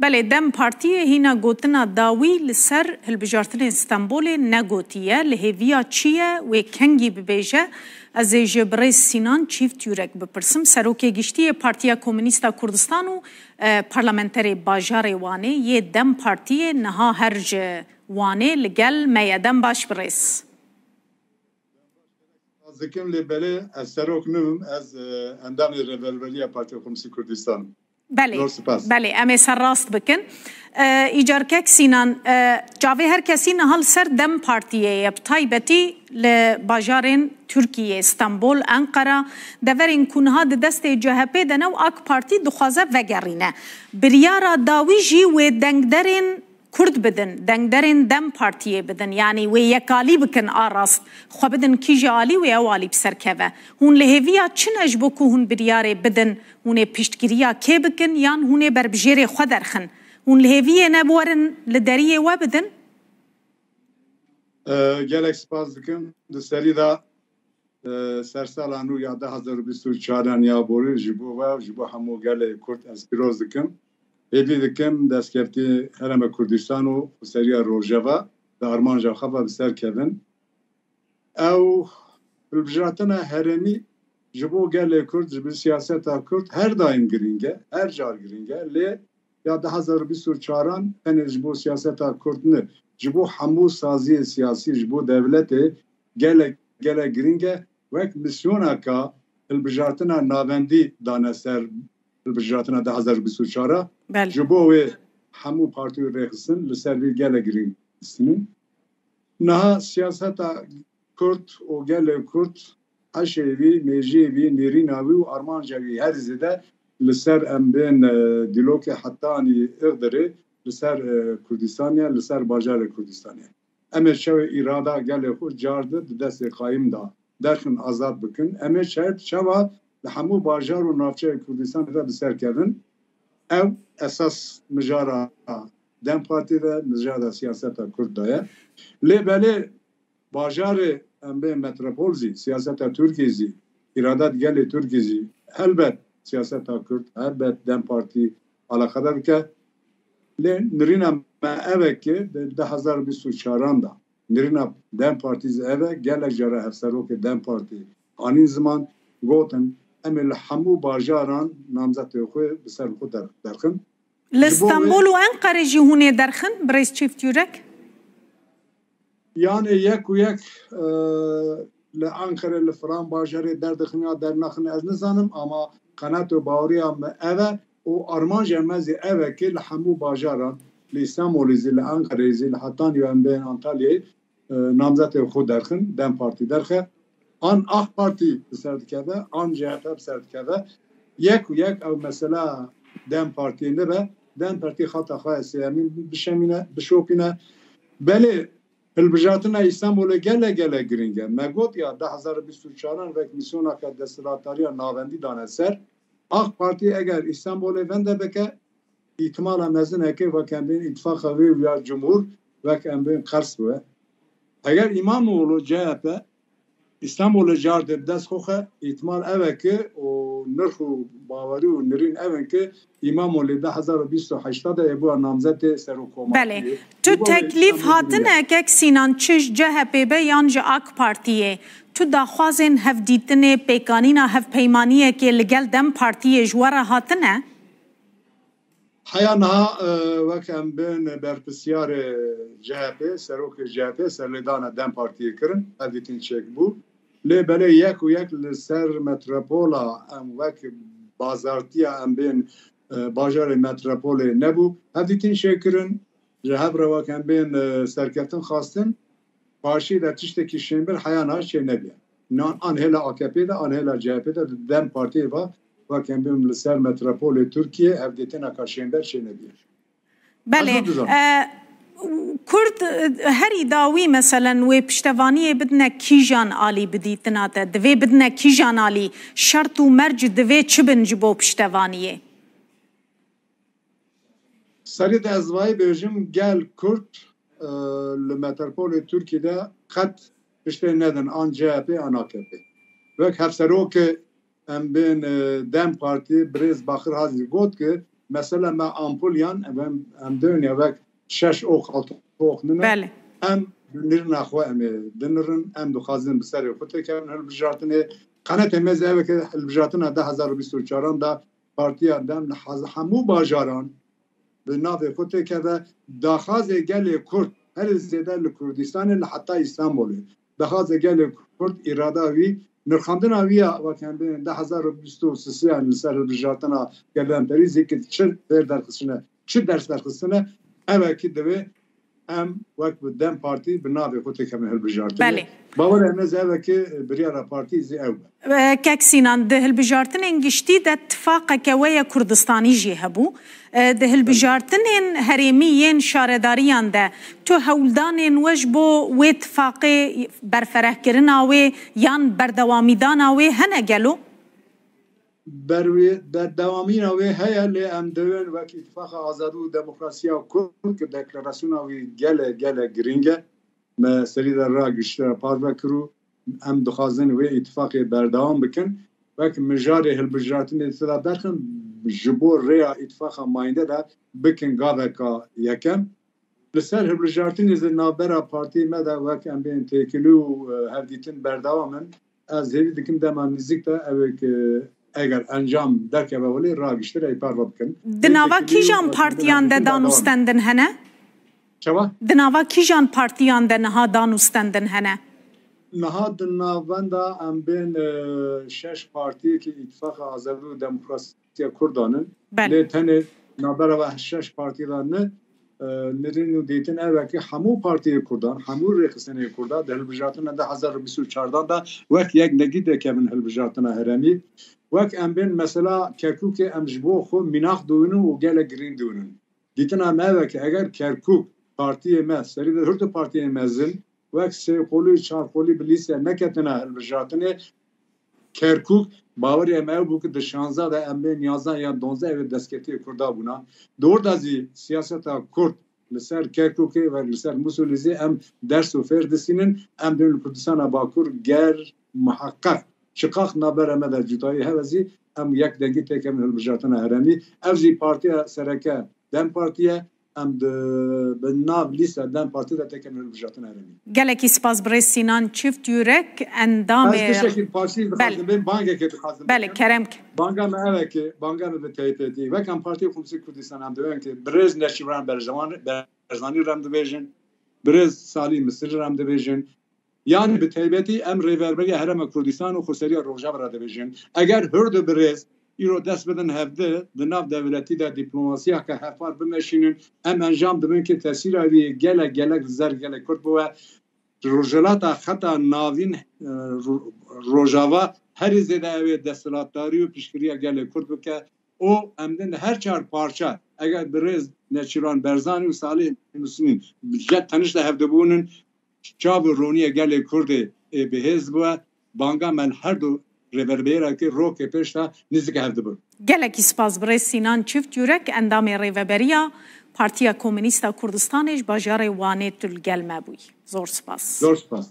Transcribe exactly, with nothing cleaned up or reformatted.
Belê, DEM Partiyê hîna gotina dawî li ser hilbijartinên Stenbolê negotiye. Li hêviya çi ye, wê kengî bibêje? Ez ê ji birêz Sînan Çîft Yûrek bipirsim. Serokê Giştî yê Partiya Komûnîst a Kurdistan û, e, parlamenterê bajarê Wanê yê DEM Partiyê niha her ji Wanê li gel me ye. Dem baş birêz. Ez dikim lê belê ez serok nibim, ez, e, endamê Rêveberiya Partiya Komûnîst Kurdistan im. Belê, Zor spas. Belê, em ê serrast bikin. E, îcar kek Sînan, e, çavê her kesî niha li ser DEM Partiyê ye, bi taybetî li bajarên Tirkiyê, Stenbol, Enqera, deverên ku niha di destê C H P de ne û AK Partî dixwaze vegerîne. Biryara dawî jî wê dengderên Kurd bidin, dengderên DEM Partiyê bidin, yanî wê yekalî bikin a rast, xwe bidin kîje alî wê ew alî bi ser keve. Hûn li hêviya çi ne ji bo ku hûn biryarê bidin, hûn ê piştgiriya kê bikin yan hûn ê berbijêrê xwe derxin? Hûn li hêviyê ne werin li deriyê we bidin? E, gelek spas dikim. Di serî de, e, sersala nû ya du hazar û bîst û çar an ya borî ji bo we û ji bo hemû gelê Kurd ez pîroz dikim. Hêvî dikim destkeftî Herêma Kurdistan û xweseriya Rojava di armanca xwe ve bi ser kevin. Ew hilbijartina herêmî ji bo gelê Kurd, ji bo siyaseta Kurd her daim girîng e, her car girîng e. Lê ya du hazar û bîst û çar an tenê ji bo siyaseta Kurd ne, ji bo hemû saziyê siyasî, ji bo dewletê gelek, gelek girîng e. Wek misyoneka hilbijartina navendî dane ser hilbijartina du hazar û bîst û çar a. Belê. Ji bo wê hemû partî rêxistin li ser vî gelek girîng distînin. Niha siyaseta Kurd û gelê Kurd, eşê wî, mêjiyê wî, nêrîna wî û armanca wî herî zêde li ser em bên, e, Dîlokê Hetanî, Îxdirê, li ser, e, Kurdistanê, li ser bajarê Kurdistanê. Em ê çewê îrada gelê xwe car di di destê qayim de derxin, azad bikin. Em ê çer-, çawa li hemû bajar û navçeyê Kurdistanê de bi ser kevin. Ew esas mijara DEM Partî de, mijara siyaseta Kurd de ye. Lê belê bajarê em bê metropol zî, siyaseta Tirkiyê zî, îradat gelê Tirkiyê zî, helbet siyaseta Kurd, helbet DEM Partî alaqedar dike. Lê nirîna me ev e ki di du hazar bîst û çar an de nirîna DEM Partî zî ev e, gelek cara hevserokê DEM Partî anîn ziman, gotin, em ê li hemû bajaran namzetê xwe bi ser xwe der-, derxin. Li Stenbol û Enqerê jî hûn ê derxin, birêz Çîft Yûrek? Yanê yek û yek, e, li Enqerê, li filan bajarê derdixin ya dernaxin ez nizanim, ama qenaet û baweriya me ev e û armanca me zî ev e ki li hemû bajaran, li Îstanbulê zî, li Enqereyê zî, li hetanî em bên Antalyayê, e, namzetê xwe derxin, DEM Partî derxe. An AK Partî bi ser dikeve, an C H P bi ser dikeve. Yek û yek ew mesela DEM Partiyê nibe, DEM Partî xata xwe ya sêyemîn bişemîne, bişopîne. Belê hilbijartina Îstanbulê gelek gelek girîng e. Me got ya du hazar û bîst û çar an wek mîsyoneke desthilatdariya navendî dane ser. AK Partî eger Îstanbulê vende bike, îhtimala mezin heke wek em bên îtifaqa wê û ya cumhur wek em bên qers bibe. Eger Îmamoğlu C H P Îstanbulê car dê bi dest xwe xe, îhtimal ev e ki û nirx û bawerî û nirîn ev in ki Îmamoğlu du hazar û bîst û heşt de ê bûa namzetê serokkomariyê. Belê. Tu teklîf hatine kek Sînan, çi ji C H P be yan ji AK Partiyê, tu daxwazên hevdîtinê, pêkanîna hevpeymaniyekê li gel DEM Partiyê ji we re hatine? Heya niha, e, wek em bên berpirsiyarê C H P, serokê C H P serlêdana DEM Partiyê kirin, hevdîtin çêk bû. Lê belê yek û yek li ser metropola em wek bazartiya em bên, e, bajarê metropolê nebû. Hevdîtin çêkirin, ji hev re wek em bên, e, serkeftin xwestin. Paşî de tiştekî şênber heya niha çê nebiye. Nan an hêla A K P de, an hêla C H P de, di DEM Partiyê ve, wek em bêm li ser metropolê Tirkiyê hevdîtineka şênber çê nebiye. Belê. Ez nizanim. E, Kurd, e, herî dawî, meselen, wê piştevaniyê bidine kîjan alî bi dîtina te? Divê bidine kîjan alî? Şert û merc divê çi bin ji bo piştevaniyê? Serê de ez vayê bêjim, gel Kurd, e, li metropolê Tirkiyê de qet piştê nedin an C H P an A K P. Wek hevserokê em bên, e, DEM Partî birêz Baxir Hazî got ki Mesela me ampul yan, em, em dönüye wek şeş ox, altı ox nine. Belê. Em dinirina xwe em ê dinirin, em dixwazin bi serê xwe têkevin hilbijartinê. Qenetê me zî ev e ki hilbijartina du hezar û bîst û çaran da Partiya Dem li haz-, hemû bajaran bi navê xwe têkeve, daxazê gelê Kurd herê zêde li Kurdistanê li heta Îstanbulê. Daxazê gelê Kurd, îrada wî, nirxandina wî ya wek em bêjin du hezar û bîst û sê yan li ser hilbijartina gelên perîzî ki çi fêr derxistine, çi ders derxistine, ev e ki divê em wek bi Dem Partî bi navê xwe têkevin hilbijartinê. Belê. Bawer em ez ev e ki biryara partî zî ew be. Kek Sînan, di hilbijartinên giştî de tifaqeke we ye Kurdistanî jî hebû. Di hilbijartinên herêmî yên şaredariyan de tu hewldanên we ji bo wê tifaqê, berferehkirina wê yan berdewamîdana wê hene gelo? Berwê-, berdewamîna wê heye, lê em dewên wek Îtifaqa Azadî û Demokrasiya Kurd, ki deklarasyona wî gelek, gelek girîng e, me serî de ragiştire parve kir û em dixwazin wê îtifaqê berdewam bikin. Wek mijarê hilbijartinê tê de derxin, ji bo rêya îtifaqa mayînde de bikin gaveka yekem. Li ser hilbijartinê zî navbera partiyê me de wek em bên têkilî û, e, hevdîtin berdewam in. Ez hêvî dikim dema nêzîk de ew ê ki eger encam derkeve holê, ragiştir ê parve bikin. Di nava kîjan partiyan de dan û stendin hene? Çawa? Di nava kîjan partiyan de niha dan û stendin hene? Niha di navenda em bên, e, şeş partiyê ki Îtifaqa Azadî û Demokrasiya Kurdan in. Belê. Lê tenê navbera ve şeş partiyê de ne, e, nirîn û dîtin ev e ki hemû partiyê Kurdan, hemû rêxistinê Kurda di hilbijartina du hezar û bîst û çardan de wek yek dengî dekevin hilbijartina herêmî. Wek em bên mesela Kerkûkê em ji bo xwe mînax dûnin û gelek girîn dûnin. Dîtina me ev e ki eger Kerkûk partiyê me, serî de hurdu partiyên mezin, wek sê qolî, çar qolî bi lîste neketine hilbijartinê, Kerkûk, bawerî em ew bû ki di şanzeh de em bên yanzeh ya donzeh ev ê destkeftiyê Kurda bûna. Di wir de zî siyaseta Kurd li ser Kerkûkê ve li ser Mûsilê zî em ders û fêr distînin. Em dibin li Kurdistana Bakur ger muheqeq çiqax navbera me de cudayî hebe zî em yek dengî têkevin hilbijartina herêmî. Ev zî partiya sereke Dem Partî ye. Em di, bi nav lîsta Dem Partî de têkevin hilbijartina herêmî. Gelekî spas birêz Sînan Çift Yürek, endamê... Ez tiştekî parçî dixwazim Belê. Bêm, bangekê dixwazim Belê, bikim. Kerem ke. Banga me ev e ki, banga me bi T P T, wek em Partîya Komîsî Kurdistan em dibên ki birêz Neçîrvan Berzewan-, Berzanî re em dibêjin, birêz Salî Misir re em dibêjin. Yanî bi taybetî em Rêverberiya Herêma Kurdistan û Xweseriya Rojava re dibêjin. Eger hurdu birêz îro dest bidin hevdi, di nav dewletî de dîplomasiya ke hevpar bimeşînin, em encam dibin ki tesîra wî gelek, gelek li ser gelek Kurd biwe. Rojhilata xeta navîn, e, ro-, Rojava herî zêde ew ê desthilatdarî û piştgiriya gelê Kurd bike. Û em din her çar parça, eger birêz Neçîrvan Berzanî û Salih Nusînîn ji tenişt de hevdibûnin, çav û roniyê gelê Kurdê ê bihêz bûye, banga me li her du rêverbêra ki rokê pêş de nêzîk hev dibin. Gelekî spas birêz Sînan Çift Yürek, endamê Rêveberiya Partiya Komînîst a Kurdistanê ji bajarê Wanê tu li gel me bûyî. Zor spas. Zor spas.